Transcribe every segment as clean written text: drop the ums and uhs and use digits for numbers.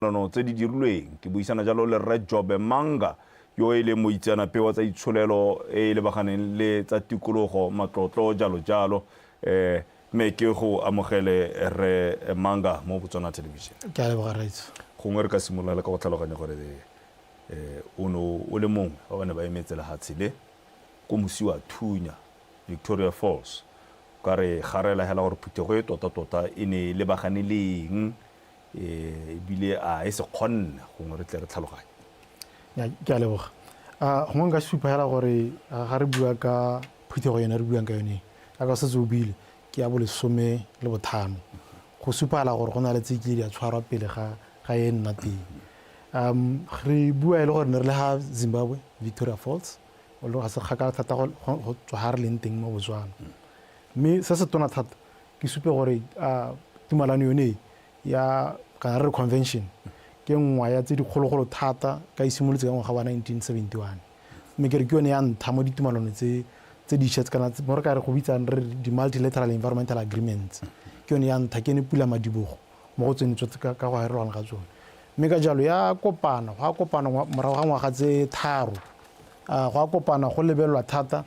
Ditumelano tse di dirilweng. Ke buisana jalo le Rre Jobe Manga yo e leng moitseanape wa tsa itsholelo e e lebaganeng le tsa tikologo, matlotlo jalo jalo. Mme ke go amogele Rre Manga mo Botswana Television. Ke a leboga rraetsho. Gongwe re ka simolola le ka go tlhaloganya gore o ne o le mongwe ba ba ne ba emetse lehatshe le ko Mosiwathunya, Victoria Falls. O ka re garela hela gore phuthego e tota-tota e ne e lebagane le eng ebile a e se kgonne gongwe re tle re tlhaloganye. Ke a leboga. Gongwe nka supa hela gore ga re bua ka phuthego yone re buang ka yone, jaaka o setse o buile, ke ya bolesome le bothano. Go supagala gore go na le tse kile di a tshwarwa pele ga ga e nna teng. Re bua e le gore ne re le ga Zimbabwe, Victoria Falls, ga se kgakala thata go tswa ga re leng teng mo Botswana. Mme se se tona thata ke supe gore tumalano yone e ya kana re re convention ke nngwe ya tse dikgologolo thata ka e simolotse ka ngwaga wa 1971, mme ke re ke yone ya ntlha mo ditumalano tse tse dišwa kana mo re ka re go bitsang re di-multilateral environmental agreements. Ke yone ya ntlha, ke yone pula madibogo mo go tsone tsotlhe ka go harologana ga tsone. Mme ka jalo ya kopana, go a kopana morago ga ngwaga tse tharo, go a kopana go lebelelwa thata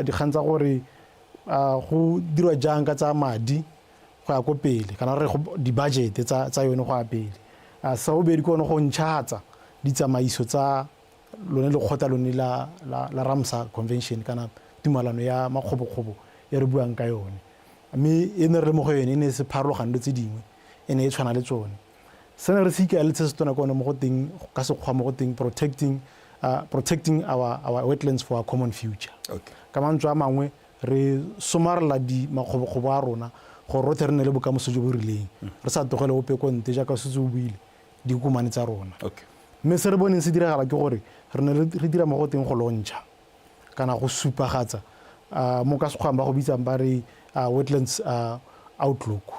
dikgang tsa gore go dirwa jang ka tsa madi go ya ko pele, kana re di-budget tsa yone go ya pele. Sa bobedi ke one go ntšhahatsa ditsamaiso tsa lone lekgotla lone la Ramsar Convention kana tumalano ya makgobokgobo e re buang ka yone. Mme e ne re le mo go yone e ne e se pharologano le tse dingwe, e ne e tshwana le tsone. Se ne re se ikaeletse se se tona ke one mo go teng ka sekgwa mo go teng protecting our wetlands for our common future. Ka mantswe a mangwe re somarela di makgobokgobo a rona gore rotlhe re nne le bokamoso jo bo rileng, re sa tlogele ope ko nte jaaka o setse o buile dikokomane tsa rona. Mme se re boneng se diragala ke gore re ne re dira mo go teng go launcha kana go supagatsa mo ka sekgwang ba go bitsang ba re wetlands outlook.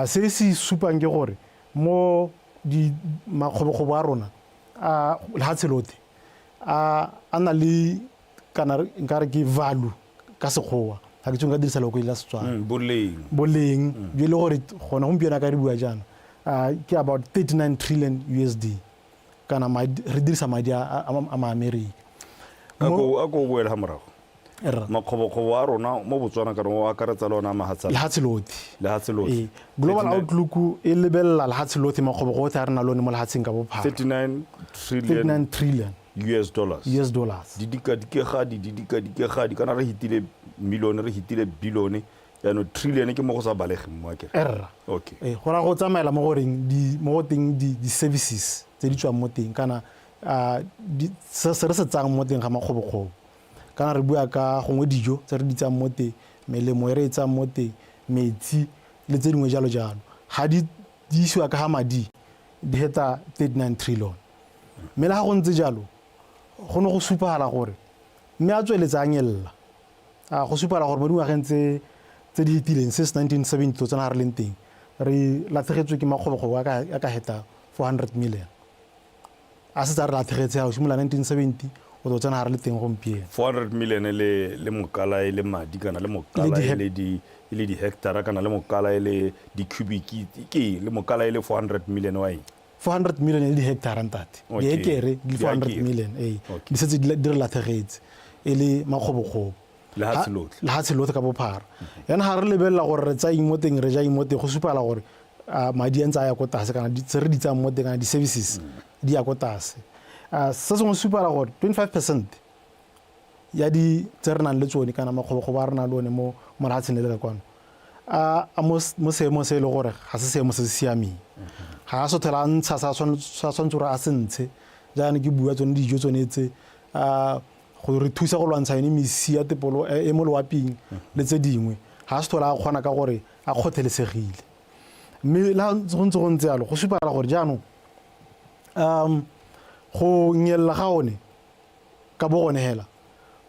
Se se supang ke gore mo di makgobokgobo a rona a lehatshe lotlhe a na le kana nka re ke value ka sekgowa, ga ke tse nka dirisa loko la Setswana. Boleng. Boleng jo e le gore gone gompieno ka re bua jaana ke about 39 trillion USD kana re dirisa madi a ma-Amerika. A ko o boele ga morago. Makgobokgobo a rona mo Botswana kana o akaretsa le ona a mahatshe. Lehatshe lotlhe. Lehatshe lotlhe. Ee. Global Outlook e lebelela lehatshe lotlhe, makgobokgobo otlhe a re na le one mo lehatsheng ka bophara. 39 trillion. 39 trillion. US dollars. US dollars. Didikadikegadi, didikadikegadi, kana re hitile milione, re hitile bilione, jaanong trillion ke mo go sa balegeng mo akere. Erra. Okay. Ee, go raya go tsamaela mo goreng di, mo go teng di, di-services tse di tswang mo teng kana se, se re se tsayang mo teng ga makgobokgobo. Kana re bua ka gongwe dijo tse re di tsayang mo teng, melemo e re e tsayang mo teng, metsi le tse dingwe jalo jalo. Ga di, di isiwa ka ga madi, di heta 39 trillion. Mme le ga go ntse jalo, go ne go supagala gore mme a tsweletse a nyelela. Go supagala gore mo dingwageng tse tse di fetileng, since 1970 to tsena ga re leng teng, re latlhegetswe ke makgobokgobo a ka heta 400 million. A setse a re latlhegetse ga o simolola 1970 o tlo tsena ga re le teng gompieno. 400 million le le mokala e le madi kana le mokala e le di e le di-hectara kana le mokala e le di-cubic ke le mokala e le 400 million wa eng? 400 million e le di-hectare ntate. Dihekere di le 400 million ee. Di setse di re latlhegetse e le makgobokgobo. Lehatshe lotlhe. Lehatshe lotlhe ka bophara. Yana ga re lebelela gore re tsaya eng mo teng re ja eng mo teng go supagala gore madi a ntse a ya ko tlase kana tse re di tsayang mo teng kana di-services di ya ko tlase. Se sengwe se supagala gore 25% ya di tse re nang le tsone kana makgobokgobo a re nang le one mo mo lehatsheng le le ka kwano a mo seemong se e le gore ga se seemo se se siameng. Ga a sothela a ntsha sa tshwanetse gore a se ntshe jaana ke bua tsone dijo tsone tse go re thusa go lwantsha yone mesi ya tepolo e mo loaping le tse dingwe. Ga a se tlhole a kgona ka gore a kgothelesegile. Mme le ga go ntse go ntse jalo go supagala gore jaanong go nyelela ga one ka bo gone hela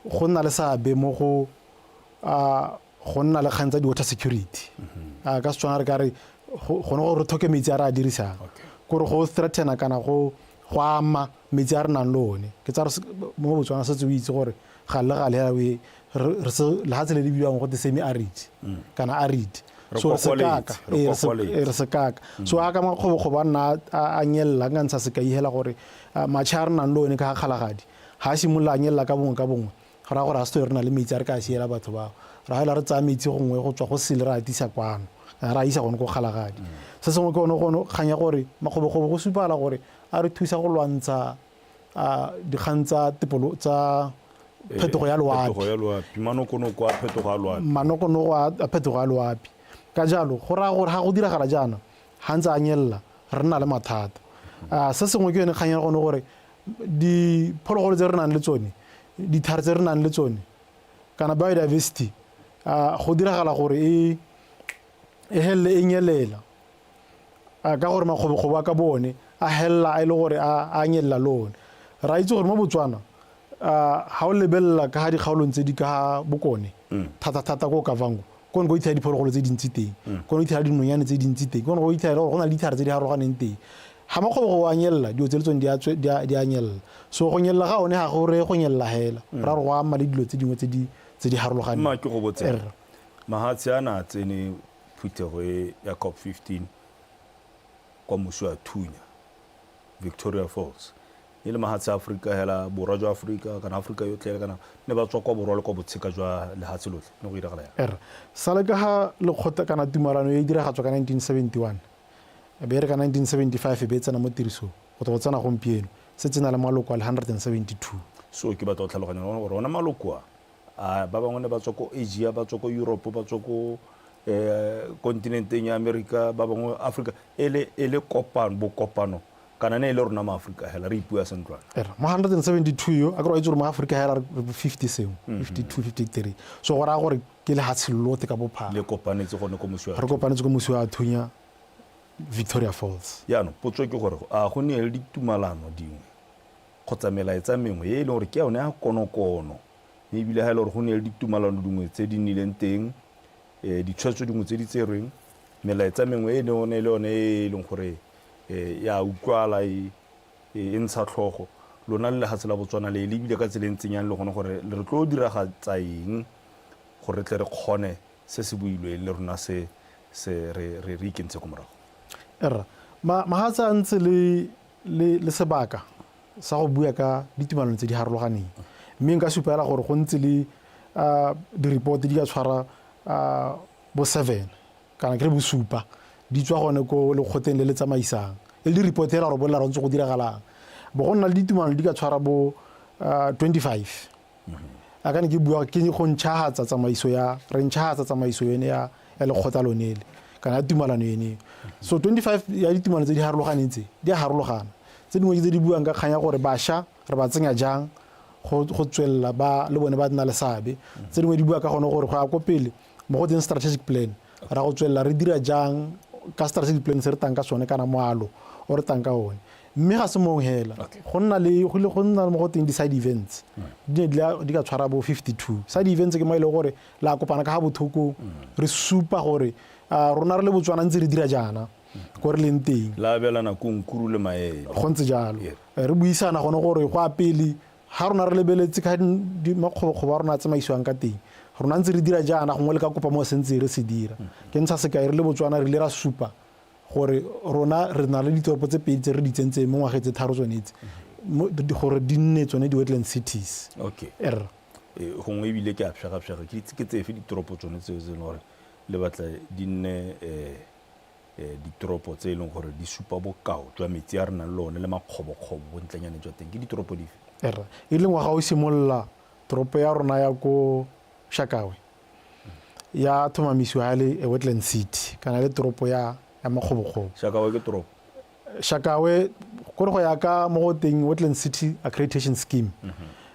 go nna le seabe mo go go nna le kgang tsa di-water security. Ka Setswana re ka re gone gore re tlhoke metsi a re a dirisang, kore go threatena kana go go ama metsi a re nang le one. Ke tsa mo Botswana setse o itse gore gale le gale hela lehatshe le le bidiwang gote semi arid kana arid. So re sekaka, ee, re sekaka. So a ka makgobokgobo a nna a nyelela, nka ntsha sekai hela gore matšhe a re nang le one ka ga Kgalagadi ga a simolola a nyelela ka bongwe ka bongwe, go raya gore ga se re na le metsi a re ka a siela batho bao. Ra fela re tsaya metsi gongwe go tswa go sele re a tisa kwano, re a isa gone ko Kgalagadi. Se sengwe ke one gone kgang ya gore makgobokgobo go supagala gore a re thusa go lwantsha dikgang tsa tepolo tsa phetogo ya loapi. Phetogo ya loapi, manokonoko a phetogo ya loapi. Manokonoko a phetogo ya loapi. Ka jalo go raya gore ga go diragala jaana, ga ntse a nyelela re nna le mathata. Se sengwe ke yone kgang ya gone gore diphologolo tse re nang le tsone, dithare tse re nang le tsone, kana biodiversity, go diragala gore e e helele e nyelela ka gore makgobokgobo a ka bone a helela a e le gore a nyelela le one. Ra itse gore mo Botswana ga o lebelela ka ga dikgaolong tse di ka ga bokone, thata-thata ko Okavango, ko ne go itlhela diphologolo tse dintsi teng, ko ne go itlhela dinonyane tse dintsi teng, ko ne go itlhela gore go na le ditlhare tse di harologaneng teng. Ga makgobokgobo a nyelela, dilo tse le tsone di a nyelela. So go nyelela ga one ga go reye go nyelela hela, go raya gore go ama le dilo tse dingwe tse di tse di harologaneng. Mma ke go botse, mahatshe a na a tsene phuthego e ya COP 15 kwa Mosi-oa-Thunya, Victoria Falls. E le mahatshe a Aforika hela, borwa jwa Aforika kana Aforika yotlhe hela, kana ne ba tswa kwa borwa le kwa botsheka jwa lehatshe lotlhe, ne go diragala yang? Erra, sale ka ga lekgotla kana tumalano e diragatswa ka 1971, e be e re ka 1975 e be e tsena mo tirisong, go tla go tsena gompieno, setse e na le maloko a le 172. So ke batla go tlhaloganya gore ona maloko a, a ba bangwe ne ba tswa ko Asia, ba tswa ko Europe, ba tswa ko kontinenteng ya America, ba bangwe Africa, e le e le kopano, bokopano kana ne e le rona ma Afrika hela re ipua sentlwana. Era mo 172 yo a ke re itse gore mo Afrika hela re 50 sengwe, 52, 53, so go raya gore ke lehatshe lotlhe ka bophara. Le kopanetse gone ko Mosi-oa-Thunya. Re kopanetse ko Mosi-oa-Thunya, Victoria Falls. Jaanong potso ke gore a go ne le ditumalano dingwe kgotsa melaetsa mengwe e e leng gore ke yone ya konokono, mme ebile ga e le gore go ne le ditumalano dingwe tse di nnileng teng, ditshwetso dingwe tse di tserweng, melaetsa mengwe e ne le yone e e leng gore ya utlwala, e e ntsha tlhogo. Lona le lehatshe la Botswana le e lebile ka tsela e ntseng yang le gone gore re tlo diragatsa eng gore re tle re kgone se se builweng le rona se se re re re ikentshe ko morago? Erra, mahatshe a ntse le le le sebaka sa go bua ka ditumalano tse di harologaneng, mme nka supa fela gore go ntse le di-report di ka tshwara bo seven kana ke re bosupa di tswa gone ko lekgotleng le le tsamaisang, e le di-report fela gore bolela go ntse go diragalang. Bo go nna le ditumalano di ka tshwara bo 25. A ka ne ke bua ke go ntšhagatsa tsamaiso ya, re ntšhagatsa tsamaiso yone ya ya lekgotla lone le kana ya tumalano ene. So 25 ya ditumalano tse di harologaneng tse di a harologana. Tse dingwe ke tse di buang ka kgang ya gore bašwa re ba tsenya jang go go tswelela ba le bone ba nna le seabe. Tse dingwe di bua ka gone gore go ya ko pele mo go teng strategic plan, ra go tswelela re dira jang ka strategic plan se re tang ka sone kana moalo o re tang ka one. Mme ga se mong hela, go nna le go ile go nna mo go teng di-side events, di ne di ka tshwara bo 52. Side events ke mo e leng gore la kopana ka ga bothoko, re supa gore rona re le Botswana ntse re dira jaana ko re leng teng. La abelana kunkuru le maele. Go ntse jalo. Re buisana gone gore go a pele ga rona re lebeletse ka makgobokgobo a rona a tsamaisiwang ka teng, rona ntse re dira jaana, gongwe le ka kopa mo sentse re se dira. Ke ntsha sekai, re le Botswana re ile ra supa gore rona re na le ditoropo tse pedi tse re di tsentseng mo ngwageng tse tharo tsone tse, gore di nne tsone di-wetland cities. Okay. Erra. Gongwe ebile ke a pshegapshega, ke itse ke tsefe ditoropo tsone tseo tse e leng gore le batla di nne ditoropo tse e leng gore di supa bokao jwa metsi a re nang le one le makgobokgobo, bontlenyane jwa teng, ke ditoropo dife? Erra. E le ngwaga o simolola, toropo ya rona ya ko Shakawe ya tlhomamisiwa ya le a wetland city kana le toropo ya ya makgobokgobo. Shakawe ke toropo? Shakawe kore go ya ka mo go teng Wetland City Accreditation Scheme.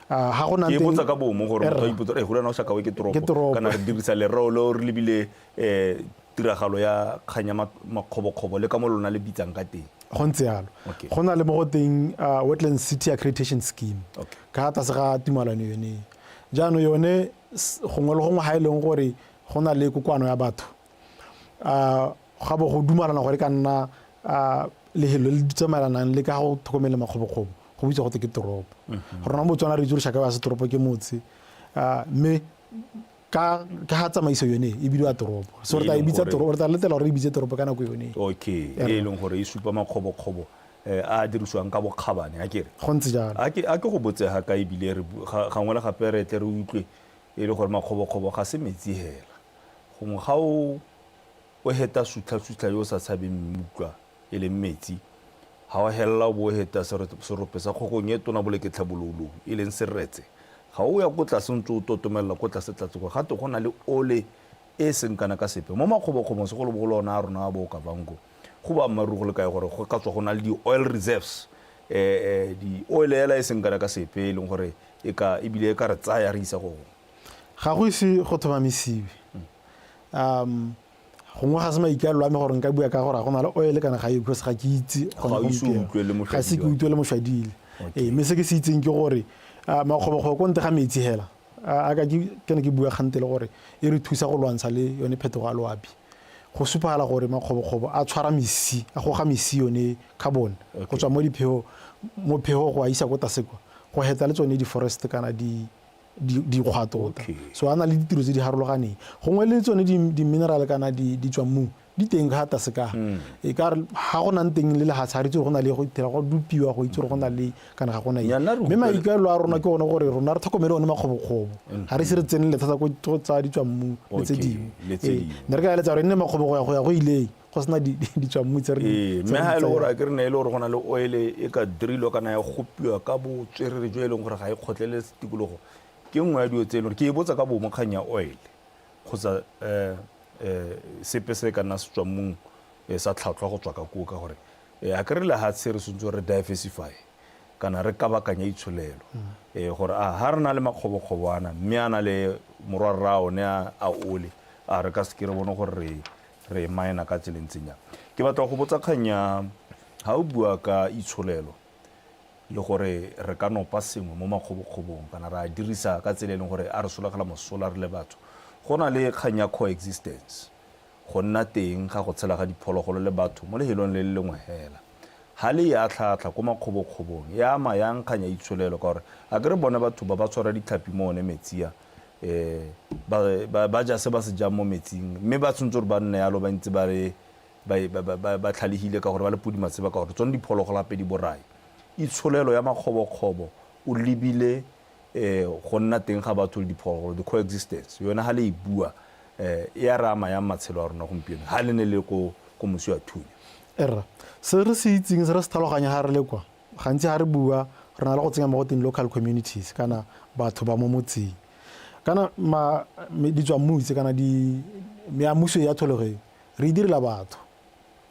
Ga go nang teng. Ke botsa ka bomo gore motho a ipotsa gore gona Shakawe ke toropo kana re dirisa lereo leo re lebile tiragalo ya kgang ya makgobokgobo le ka mo lona le bitsang ka teng. Go ntse jalo. Go na le mo go teng Wetland City Accreditation Scheme. Ka tlase ga tumalano yone. Jaanong yone gongwe le gongwe ga e leng gore go na le kokoano ya batho, ga bo go dumalana gore e ka nna lefelo le le tsamaelanang le ka go tlhokomele makgobokgobo, go bitswa gote ke toropo. Rona mo Botswana re itse gore Shakawe ga se toropo, ke motse, mme. Ka ka ga tsamaiso yone e bidiwa toropo, so re tla e bitsa toropo, re tla letela gore re bitse toropo ka nako yone. Okay, e leng gore e supa makgobokgobo a a dirisiwang ka bokgabane, a kere? Go ntse jalo. A ke a ke go botse ga ka ebile re gangwe le gape re tle re utlwe e le gore makgobokgobo ga se metsi hela. Gongwe ga o o heta sutlha-sutlha yo o sa tshabeng mmutlwa e leng metsi, ga o helela o bo o heta serope sa kgokong e tona boleketlha boloulou e leng seretse, ga o ya ko tlase o ntse o totomelela ko tlase tlase kwa gate go na le ole e e seng kana ka sepe mo makgobokgobong, segolobogolo ona a rona a bo Okavango. Go boammaaruri go le kae gore go ka tswa go na le di-oil reserves, di-oil hela e seng kana ka sepe e leng gore e ka ebile e ka re tsaya re isa go gongwe? Ga go ise go tlhomamisiwe. Gongwe ga se maikaelelo a me gore nka bua ka gore ga go na le oil kana ga e because ga ke itse gone gompieno. Ga se ke utlwe le moshwadile. Ee, mme se ke se itseng ke gore makgobokgobo ko ntle ga metsi hela a ka ke ne ke bua kgante le gore e re thusa go lwantsha le yone phetogo ya loapi. Go supagala gore makgobokgobo a tshwara mesi, a goga mesi yone carbon go tswa mo dipheo mo phego go a isa ko tlase kwa go heta le tsone di-forest kana di dikgwa tota. So a na le ditiro tse di harologaneng. Gongwe le tsone di-mineral kana di tswa mmung di teng ga tlase ka. E ka re ga go nang teng le lehatshe ga re itse gore go na le go itira go dupiwa go itse gore go na le kana ga gona eng. Mme maikaelelo a rona ke one gore rona re tlhokomele one makgobokgobo. Ga re ise re tsenelele thata ko tsa di tswa mmung le tse dingwe. Ee, ne re ka eletsa gore e nne makgobo go ya go ya go ileng go sena ditswammung tse re Ee, mme ga e le gore a ke re ne e le gore go na le oil e ka drillwa kana ya gopiwa ka botswerere jo e leng gore ga e kgotlelele tikologo, ke nngwe ya dilo tse e leng gore ke e botsa ka bomo kgang ya oil kgotsa um sepe se ka nna se tswa mmung sa tlhatlhwa go tswa ka koo, ka gore a ke re lehatshe re tshwanetse re diversify kana re kabakanya itsholelo gore a ha re na le makgobokgobo ana mme a na le morwarra one a ole, a re ka seke re bone gore re re mine ka tsela e ntseng jang. Ke batla go botsa kgang ya ha o bua ka itsholelo le gore re ka nopa sengwe mo makgobokgobong kana ra dirisa ka tsela e leng gore a re solegela mosola re le batho, go na le kgang ya coexistence, go nna teng ga go tshela ga diphologolo le batho mo lehelong le le lengwe hela. Ha le e atlhaatlha ko makgobokgobong e ama yang kgang ya itsholelo, ka gore a ke re bone batho ba ba tshwara ditlhapi mo one metsi a, um ba ja se ba se jang mo metsing, mme ba tshwanetse gore ba nne yalo ba ntse ba le ba tlhalegile ka gore ba le podi matseba, ka gore tsone diphologolo gape di borai. Itsholelo ya makgobokgobo o lebile um go nna teng ga batho le diphologolo, the coexistence yone ga le e bua um e a re ama yang matshelo a rona gompieno ga le ne le ko Mosi-oa-Thunya? Erra, se re se itseng, se re se tlhaloganya ga re le kwa, gantsi ga re bua re na le go tsenya mo go teng local communities kana batho ba mo motseng kana ditswammung tse kana meamuso ya tholego e re e direla batho,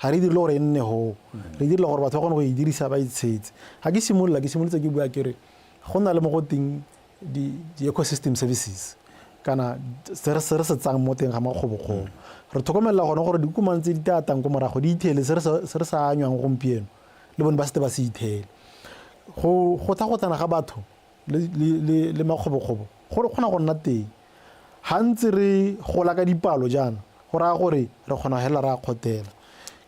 ga re e dirile gore e nne hoo, re e direla gore batho ba kgone go e dirisa ba itshetse. Ga ke simolola, ke simolotse ke bua ke re go na le mo go teng di-ecosystem services kana se re se tsang mo teng ga makgobokgobo. Re tlhokomelela gone gore dikokomane tse di tla tang ko morago di ithele se re sa anywang gompieno le bone ba sete ba se ithele. Go gotha-gothana ga batho le makgobokgobo go kgona go nna teng. Ga ntse re gola ka dipalo jaana, go raya gore re kgona hela re a kgotela.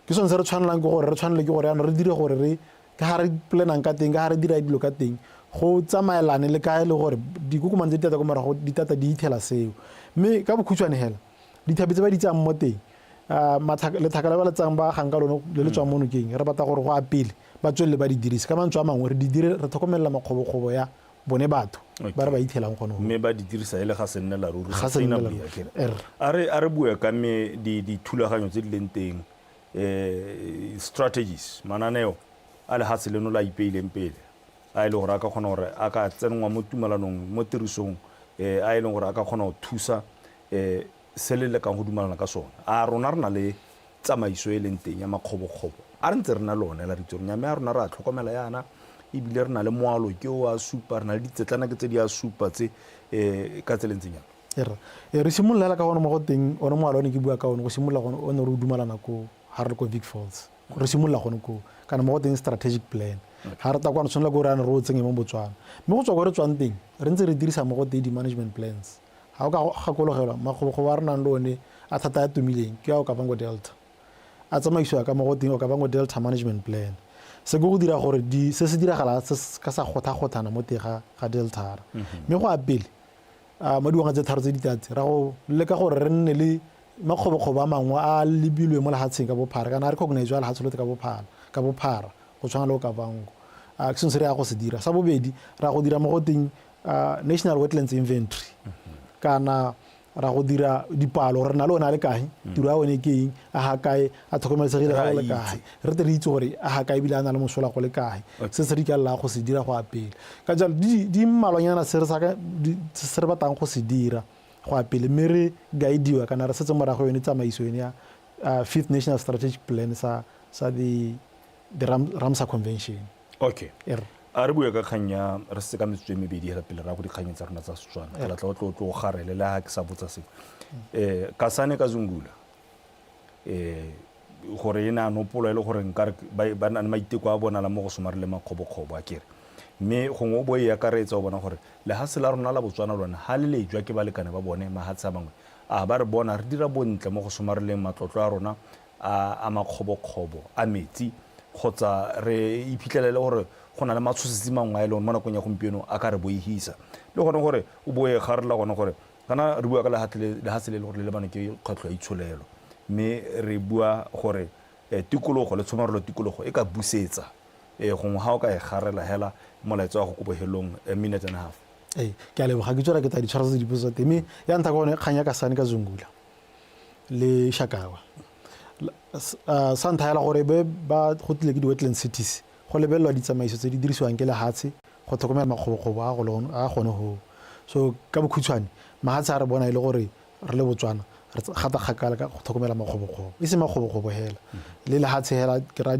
Ke sone se re tshwanelang ke gore re tshwanele ke gore jaanong re dire gore re ka ga re planang ka teng, ka ga re dira dilo ka teng, go tsamaelane le ka e le gore dikokomane tse di tata ko morago di tata di ithela seo. Mme ka bokhutshwane hela, dithapi tse ba di tsayang mo teng, lethaka le ba le tsayang ba agang ka lone le le tswang mo nokeng, re batla gore go a pele ba tswelele ba di dirise. Ka mantswe a mangwe, re di dire, re tlhokomelela makgobokgobo ya bone batho ba re ba ithelang gone. Mme ba di dirisa e le ga se nnela ruri, Ga se nnela ruri. A re bue ka me dithulaganyo tse di leng teng, strategies, mananeo a lehatshe leno la ipeileng pele, a e leng gore a ka kgona gore a ka tsenngwa mo tumalanong, mo tirisong, a e leng gore a ka kgona go thusa se le lekang go dumalana ka sone. A rona re na le tsamaiso e leng teng ya makgobokgobo a re ntse re na le one la re itse gore mme a rona re a tlhokomela yana, ebile re na le moalo ke o a supa, re na le ditsetlana ke tse di a supa tse ka tsela e ntseng jalo. Erra, re simolola hela ka gone mo go teng one moalo o ne ke bua ka one, go simolola gone o ne re o dumalana ko ga re le ko Vic Falls, re simolola gone koo kana mo go teng strategic plan. Ga re tla kwano tshwanela ke gore re o tsenye mo Botswana, mme go tswa ko re tswang teng re ntse re dirisa mo go teng di-management plans. Ga o ka gakologelwa makgobokgobo a re nang le one a thata a tumileng ke a Okavango Delta, a tsamaisiwa ka mo go teng Okavango Delta Management Plan. Se ke go dira gore se se diragalang se ka sa gotha-gothana mo teng ga deltara. Mme go a pele, Mo dingwaga tse tharo tse di tlatse ra go leka gore re nne le makgobokgobo a mangwe a lebilwe mo lehatsheng ka bophara kana a recognize a lehatshe lotlhe ka bophara go tshwana le Okavango. Ke sengwe se re ya go se dira. Sa bobedi, ra go dira mo go teng National Wetlands Inventory kana ra go dira dipalo gore re na le one a le kae, tiro ya one ke eng, a ga kae, a tlhokomelesegile ga go le kae, re tle re itse gore a ga kae ebile a na le mosola go le kae. Se se re ikaelela go se dira go ya pele. Ka jalo di mmalwanyana se re batlang go se dira go ya pele, mme re guidiwa kana re setse morago yone tsamaiso yone ya Fifth National Strategic Plan sa the Ramsar Convention. Okay. A re bue ka kgang ya re setse ka metsotso e mebedi hela pele ra go dikganyeng tsa rona tsa Setswana. Ke batla o tlo o garele le ha ke sa botsa sengwe. Kasane ka Zungula gore e ne a nopolwa e le gore nkare ba na le maiteko a bonala mo go somarele makgobokgobo a kere. Mme gongwe o bo e akaretsa o bona gore lehatshe la rona la Botswana lone ha le lejwa ke balekane ba bone mahatshe a mangwe a ba re bona re dira bontle mo go somareleng matlotlo a rona a a makgobokgobo a metsi kgotsa re iphitlhelele gore go na le matshosetsi mangwe a e leng mo nakong ya gompieno a ka re boihisa le gone gore o boe garela gone gore kana re bua ka lehatshe le le gore le lebane ke kgwetlho ya itsholelo mme re bua gore tikologo le tshomarelo tikologo e ka busetsa gongwe ga o ka e garela hela molaetsa wa go ko bohelong a minute and a half. Ee, ke a leboga ke tswela ke tla di tshwara tse dipotso tsa teng mme ya ntlha ke gone kgang ya Kasane ka Zungula le Shakawa. Sa ntlha hela gore be ba go tlile ke di-wetland cities go lebelelwa ditsamaiso tse di dirisiwang ke lehatshe go tlhokomela makgobokgobo a a gone hoo. So ka bokhutshwane mahatshe a re bona e le gore re le Botswana re gata kgakala ka go tlhokomela makgobokgobo, e se makgobokgobo hela le lehatshe hela ke raya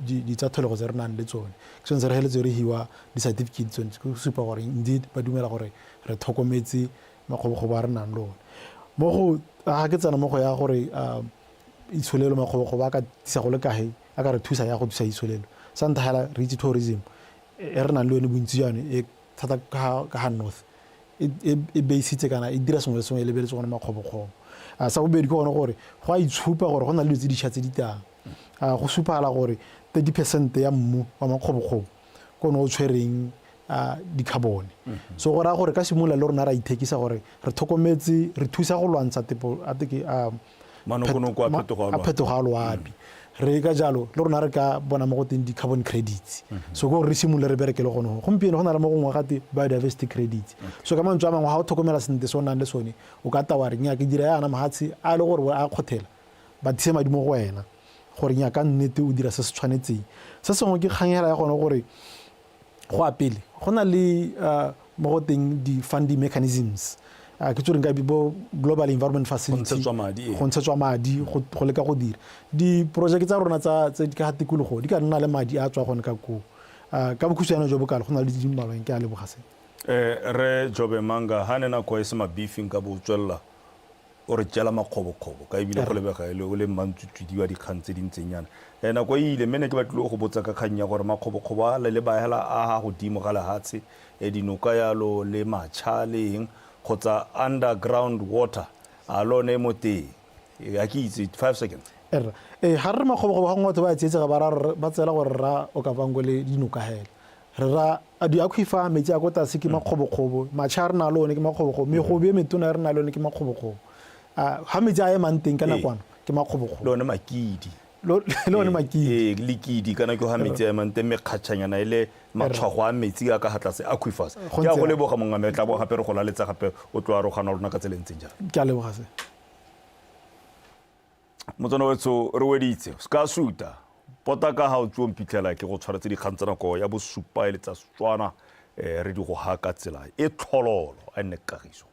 ditsa tlholego tse re nang le tsone. Ke sone se re heletse re hiwa di-certificate tsone go supa gore indeed ba dumela gore re tlhokometse makgobokgobo a re nang le one. Mo go ga ke tsena mo go ya gore itsholelo makgobokgobo a ka tisa go le kae, a ka re thusa ya go thusa itsholelo. Sa ntlha hela re itse tourism e re nang le yone bontsi jwa yone e thata ka ga north e beisitse kana e dira sengwe le sengwe e lebeletse gone makgobokgobo. Sa bobedi ke gone gore go a itshupa gore go na le dilo tse dišwa tse di tang. Go supagala gore 30% ya mmu wa makgobokgobo ke one o tshwereng di-carbon. So go raya gore ka simolola le rona ra ithekisa gore re tlhokometse, re thusa go lwantsha tepo manokonoko a phetogo a loapi. Re ka jalo le rona re ka bona mo go teng di-carbon credits. So ke gore re simolole re bereke le gone. Gompieno go na le mo gongwe gate biodiversity credits. So ka mantswe a mangwe ga o tlhokomela sentle se o nang le sone, o ka tawa re nnyaa ke dira yana mahatshe a le gore a kgothela, ba tlise madi mo go wena gore nnyaa ka nnete o dira se se tshwanetseng. Se sengwe ke kgang hela ya gone gore go a pele go na le mo go teng di-funding mechanisms ke tse nka bo Global Environment Facility, go ntshetswa madi go leka go dira diporojeke tsa rona tsa di ka ga tikologo di ka nna le madi a tswa gone ka koo. Ka bokhutshwane jo bokalo go na le di mmalwang, ke a leboga se. Rre Jobe Manga, ha ne nako e se mabifi nka bo o tswelela o re tšela makgobokgobo ka ebile go lebega e le o le mmantswitswidi wa dikgang tse di ntseng yana. Nako e ile mme ne ke batlile go botsa ka kgang ya gore makgobokgobo a le le ba hela a ga godimo ga lehatshe, dinoka yalo le matšha le eng kgotsa underground water a lone mo teng. A ke itse, 5 seconds. Erra, ee, ga re re makgobokgobo ga gongwe batho ba tsietsega ba ra ba tseela gore ra Okavango le dinoka hela. Re ra a di-aquifer, metsi a ko tlase ke makgobokgobo, matšha a re na le one ke makgobokgobo, megobe e metona e re na le one ke makgobokgobo. Ga metsi a emang teng ka nakwana ke makgobokgobo. Le one makidi. Le one makidi. Ee, lekidi kana ke ga metsi a emang teng, mekgatšhanyana e le matshwago a metsi a ka ga tlase, aquifers. Ke a go leboga mongwe, me tla bo gape re go laletsa gape o tlo arogana rona ka tsela e ntseng jalo. Ke a leboga se. Motswana wetso re weditse, se ka suta pota ka ga o tsuo mphitlhela ke go tshwaretse dikgang tsa nako ya bosupa e le tsa Setswana, re di go ha ka tsela e tlhololo a nne kagiso.